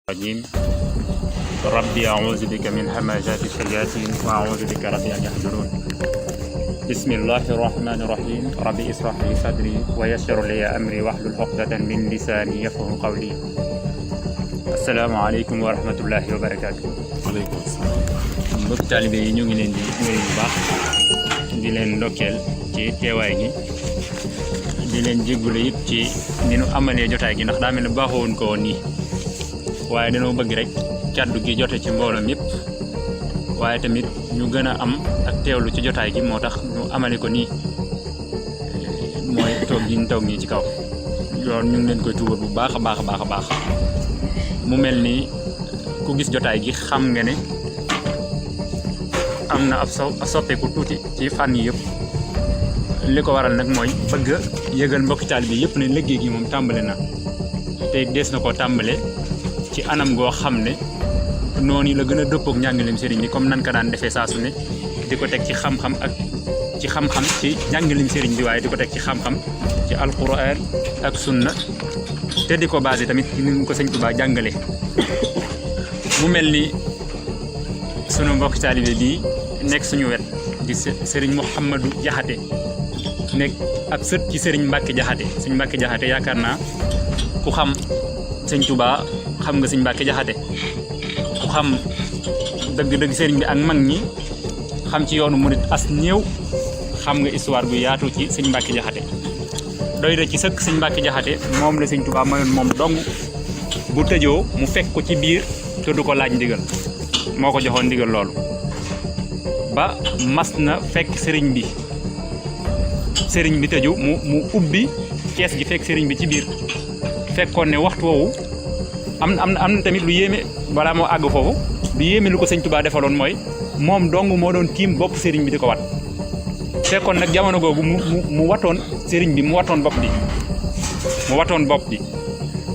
الرجيم ربي أعوذ بك من همزات الشياطين وأعوذ بك ربي أن يحضرون بسم الله الرحمن الرحيم ربي اشرح لي صدري ويسر لي أمري واحلل عقدة من لساني يفقهوا قولي السلام عليكم ورحمة الله وبركاته. waaleykum salaam. mbokk taalibe yi ñu ngi leen di nuyu bu baax di leen ndokkeel ci teewaay gi di leen jéggule it ci ni nu amalee jotaay gi ndax daa mel ne baaxoon ko woon nii waaye dañoo bëgg rek kàddu gi jote ci mbooloom yëpp waaye tamit ñu gën a am ak teewlu ci jotaay gi moo tax ñu amale ko nii mooy toog gi ñu toog nii ci kaw yoon ñu ngi leen koy tuubal bu baax a baax a baax a baax mu mel ni ku gis jotaay gi xam nga ne am na ab soppeeku tuuti ci fànn yi yëpp li ko waral nag mooy bëgg a yëgal mbokki taalibe bi yëpp ne liggéey gi moom tàmbale na te dees na koo tàmbale ci anam goo xam ne noonu la gën a dëppook njàngaleem sëriñ bi comme nan ka daan defee saa su ne di ko teg ci xam-xam ak ci xam-xam ci njàngaleem sëriñ bi waaye di ko teg ci xam-xam ci alquran ak sunna te di ko basé tamit ni mu ko sëñ Tuubaa jàngale mu mel ni sunu mbokk taalibe bi nekk suñu wet di sëriñ Mouhamadou Jaxate nekk ab sët ci sëriñ Mbàkke Jaxate sëñ Mbàkke Jaxate yaakaar naa ku xam sëñ Tuubaa xam nga sëñ Mbàkke Jaxate ku xam dëgg-dëgg sëriñ bi ak mag ñi xam ci yoonu murit as néew xam nga histoire bu yaatu ci sëñ Mbàkke Jaxate doy na ci sëkk sëñ Mbàkke Jaxate moom la sëñ Tuubaa mayoon moom dong bu tëjoo mu fekk ko ci biir te du ko laaj ndigal moo ko joxoon ndigal loolu ba mas na fekk sëriñ bi tëju mu ubbi kees gi fekk sëriñ bi ci biir fekkoon ne waxtu woowu am na tamit lu yéeme balaa moo àgg foofu lu yéeme lu ko sëñ Tuubaa defaloon mooy moom dong moo doon tiim bopp sëriñ bi di ko wat fekkoon nag jamono googu mu watoon sëriñ bi mu watoon bopp bi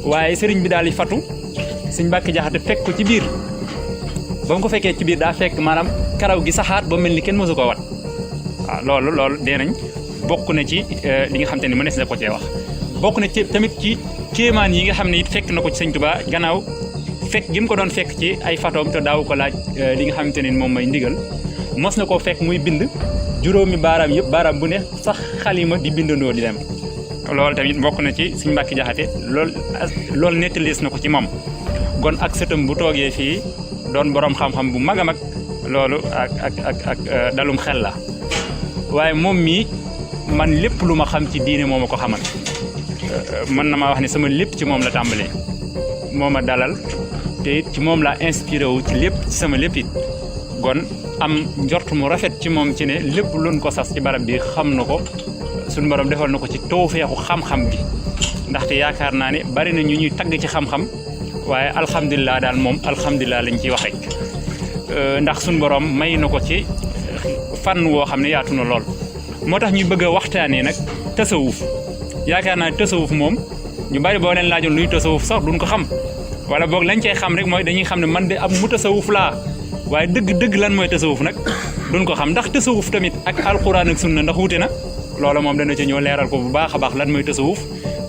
waaye sëriñ bi daal di fatu sëñ Mbàkke Jaxate fekk ko ci biir ba mu ko fekkee ci biir daa fekk maanaam karaw gi saxaat ba mel ni kenn mësu koo wat waaw loolu dee nañ bokk na ci li nga xam te ne mënees na ko cee wax bokk na ci tamit ci kéemaan yi nga xam ne it fekk na ko ci sëñ Tuubaa gannaaw fekk gi mu ko doon fekk ci ay fatoom te daaw ko laaj li nga xamante ne moom may ndigal mos na koo fekk muy bind juróomi baaraam yëpp baaraam bu ne sax xalima di bindandoo di dem loolu tamit bokk na ci sëñ Mbàkke Jaxate loolu nettalees na ko ci moom kon ak sëtam bu toogee fii doon borom xam-xam bu mag a mag loolu ak dalum xel la waaye moom mii man lépp lu ma xam ci diine moo ma ko xamal mën na maa wax ne sama lépp ci moom la tàmbalee moo ma dalal te it ci moom laa inspiré wu ci lépp ci sama lépp it kon am njort mu rafet ci moom ci ne lépp luñ ko sas ci barab bi xam na ko suñu borom defal na ko ci tawfeexu xam-xam bi ndaxte yaakaar naa ne bari na ñu ñuy tagg ci xam-xam waaye alhamdulilah daal moom alhamdulilah lañ ciy wax rek ndax suñu borom may na ko ci fànn woo xam ne yaatu na lool moo tax ñu bëgg a waxtaanee nag tasawuf yaakaar naa tasawuf moom ñu bari boo leen laajoon luy tasawuf sax duñ ko xam wala boog lañ cey xam rek mooy dañuy xam ne man de ab mu tasawuf laa waaye dëgg lan mooy tasawuf nag duñ ko xam ndax tasawuf tamit ak alquran ak sunna ndax wute na loola moom dana ci ñëw leeral ko bu baax a baax lan mooy tasawuf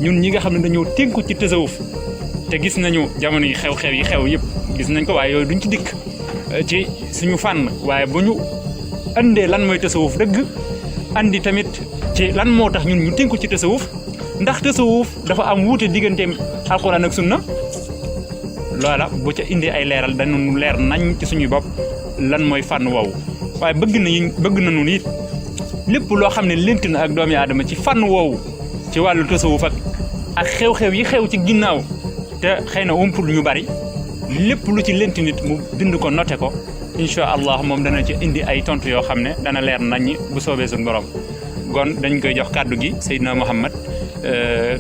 ñun ñi nga xam ne dañoo tënku ci tasawuf te gis nañu jamono yi xew-xew yi xew yëpp gis nañ ko waaye yooyu duñ ci dikk ci suñu fànn waaye bu ñu andee lan mooy tasawuf dëgg andi tamit ci lan moo tax ñun ñu tënku ci tasawuf ndax tasawuf dafa am wuute digganteem alquran ak sunna loola bu ca indee ay leeral dañu leer nañ ci suñuy bopp lan mooy fànn woowu waaye bëgg nañu it lépp loo xam ne lent na ak doomi aadama ci fànn woowu ci wàllu tasawuf ak xew-xew yi xew ci ginnaaw te xëy na umpul ñu bari lépp lu ci lent nit mu bind ko noté ko incha allah moom dana ci indi ay tontu yoo xam ne dana leer nañ bu soobee suñu borom kon dañ koy jox kàddu gi Seydina Muhammad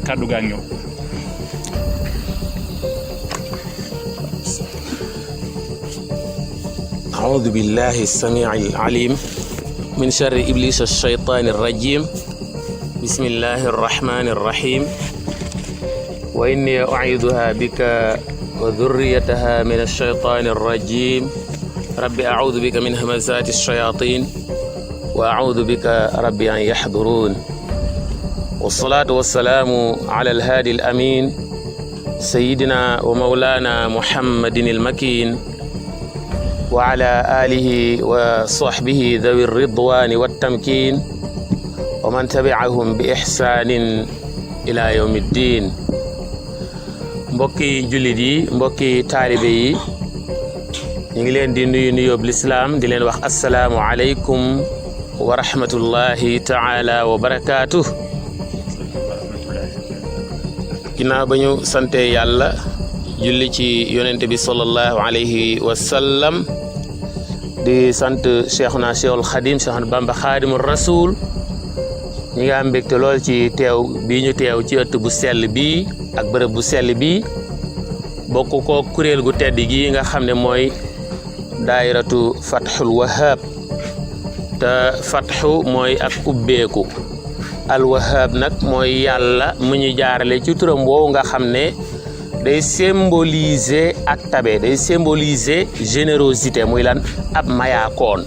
kàddu gaa ñëw. أعوذ بالله السميع العليم من شر إبليس الشيطان الرجيم بسم الله الرحمن الرحيم وإني أعيذها بك وذريتها من الشيطان الرجيم رب أعوذ بك من همزات الشياطين وأعوذ بك رب أن يحضرون والصلاة والسلام على الهادي الأمين سيدنا ومولانا محمد المكين وعلى آله وصحبه ذوي الرضوان والتمكين ومن تبعهم بإحسان إلى يوم الدين. mbokki jullit yi mbokki taalibe yi ñu ngi leen di nuyu nuyoob lislaam di leen wax assalaamu aleykum wa rahmatullahi taala wa barakaatuh. ginnaaw ba ñu sante yàlla julli ci yonente bi sallallahu alayhi wa sallam di sant cheikhuna cheikhul xadim cheikhuna bamba xaadimul rasul ñi nga am mbégte lool ci teew bii ñu teew ci ëtt bu sell bii ak bërëb bu sell bii bokk ko kuréel gu tedd gi nga xam ne mooy daayiratu Fathul Wahhab te fatxu mooy ak ubbeeku al wahhab nag mooy yàlla mu ñu jaarale ci turam woowu nga xam ne day symboliser ak tabe day symboliser générosité muy lan ab mayaakoon.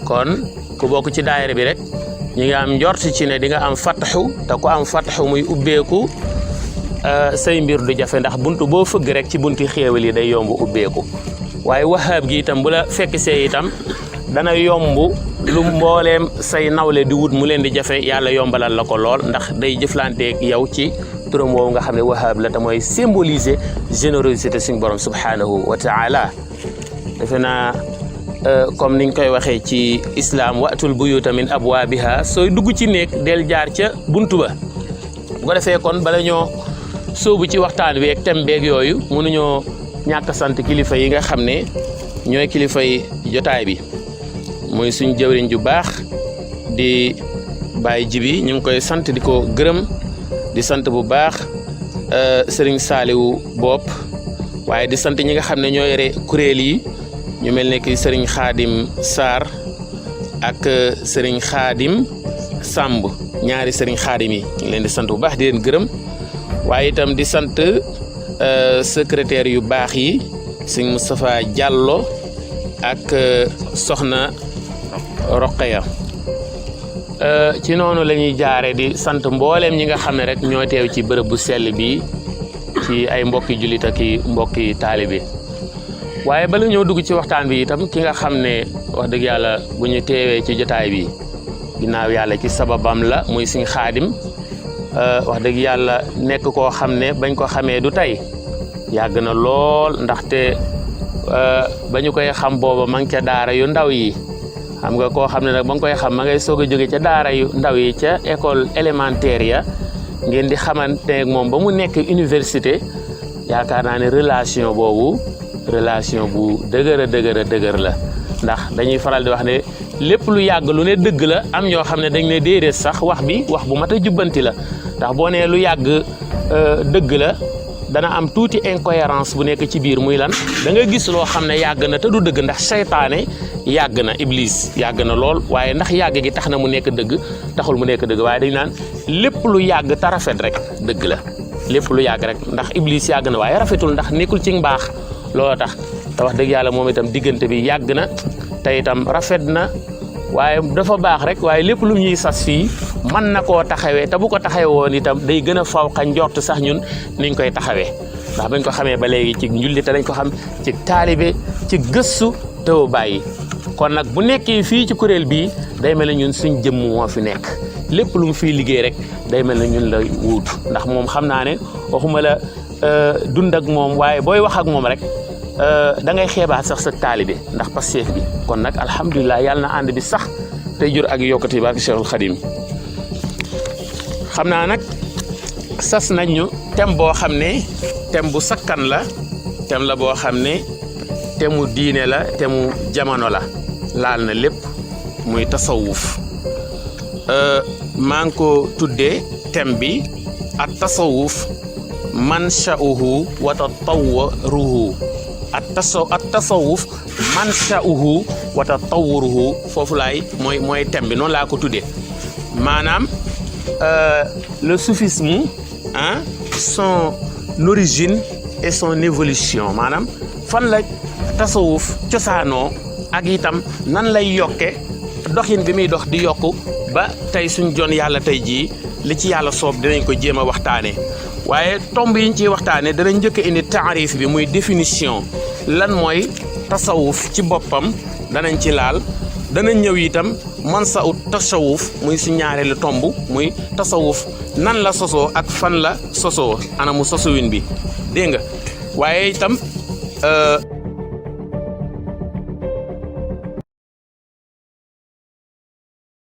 kon ku bokk ci daayira bi rek ñi nga am njort ci ne di nga am fatxu te ku am fatxu muy ubbeeku say mbir du jafe ndax buntu boo fëgg rek ci bunti xéewal yi day yomb ubbeeku waaye wahhab gi itam bu la fekk see itam dana yomb lu mbooleem say nawle di wut mu leen di jafe yàlla yombalal la ko lool ndax day jëflanteeg yow ci turam woowu nga xam ne wahhab la te mooy symboliser générosité suñu borom subhanahu wa taala. defe naa comme niñ koy waxee ci islam waatul buyuuta min abwaabiha sooy dugg ci néeg del jaar ca buntu ba bu ko defee kon bala ñoo sóobu ci waxtaan wi ak thème beeg yooyu mënuñoo ñàkk sant kilifa yi nga xam ne ñooy kilifa yi jotaay bi muy suñ jëwriñ ju baax di Baye Jibi ñu ngi koy sant di ko gërëm di sant bu baax Serigne Saliou Bopp waaye di sant ñi nga xam ne ñoo yore kuréel yi ñu mel ne ki Serigne Khadim Sarr ak Serigne Khadim Samb ñaari Serigne Khadim yi ñu ngi leen di sant bu baax di leen gërëm waaye itam di sant secrétaire yu baax yi Serigne Moustapha Diallo ak Soxna Roqeya ci noonu la ñuy jaare di sant mbooleem ñi nga xam ne rek ñoo teew ci bërëb bu sell bi ci ay mbokki jullit ak i mbokki taalibe waaye bala ñoo dugg ci waxtaan bi itam ki nga xam ne wax dëgg yàlla bu ñu teewee ci jotaay bi ginnaaw yàlla ci sababam la muy Sëñ Xaadim wax dëgg yàlla nekk koo xam ne bañ ko xamee du tey yàgg na lool ndaxte ba ñu koy xam booba ma ngi ca daara yu ndaw yi xam nga koo xam ne nag ba nga koy xam ma ngay soog a jóge ca daara yu ndaw yi ca école élémentaire ya ngeen di xamante moom ba mu nekk université yaakaar naa ne relation boobu relation bu dëgër la ndax dañuy faral di wax ne lépp lu yàgg lu ne dëgg la am ñoo xam ne dañ ne déedéet sax wax bi wax bu mat a jubbanti la ndax boo nee lu yàgg dëgg la dana am tuuti incohérence bu nekk ci biir muy lan da nga gis loo xam ne yàgg na te du dëgg ndax seytaane yàgg na iblis yàgg na lool waaye ndax yàgg gi tax na mu nekk dëgg taxul mu nekk dëgg waaye dañ naan lépp lu yàgg te rafet rek dëgg la lépp lu yàgg rek ndax iblis yàgg na waaye rafetul ndax nekkul ci mbaax looloo tax te wax dëgg yàlla moom itam diggante bi yàgg na te itam rafet na waaye dafa baax rek waaye lépp lu ñuy sas fii mën na koo taxawee te bu ko taxawee woon itam day gën a faw xa njort sax ñun niñ koy taxawee ndax bañ ko xamee ba léegi ci njulli te dañ ko xam ci taalibe ci gëstu tew bàyyi kon nag bu nekkee fii ci kuréel bii day mel ne ñun suñ jëmm moo fi nekk lépp lu mu fiy liggéey rek day mel ne ñun la wuutu ndax moom xam naa ne waxuma la dund ak moom waaye booy wax ak moom rek da ngay xeebaat sax sa taalibe ndax Pastef bi kon nag alhamdulilah yàlla na ànd bi sax tey jur ak yokkati barke Cheikhul Khadim xam naa nag sas nañ ñu thème boo xam ne thème bu sakkan la thème la boo xam ne thème mu diine la thème mu jamono la laal na lépp muy tasawuf maa ngi ko tuddee thème bi at tasawuf mansha'uhu wa tatawwuruhu at tasawuf mansha'uhu wa tatawwuruhu foofu laay mooy thème bi noonu laa ko tuddee maanaam le soufisme son origine et son évolution maanaam fan la tasawuf cosaanoo ak itam nan lay yokke doxin bi muy dox di yokku ba tey suñ jon yàlla tey jii li ci yàlla soob dinañ ko jéem a waxtaanee waaye tomb yi ñu ciy waxtaane danañ njëkk a indi taarif bi muy définition lan mooy tasawuf ci boppam danañ ci laal danañ ñëw itam man sa ut tasawuf muy si ñaareelu tomb muy tasawuf nan la sosoo ak fan la sosoo anamu sosuwin bi dégg nga waaye itam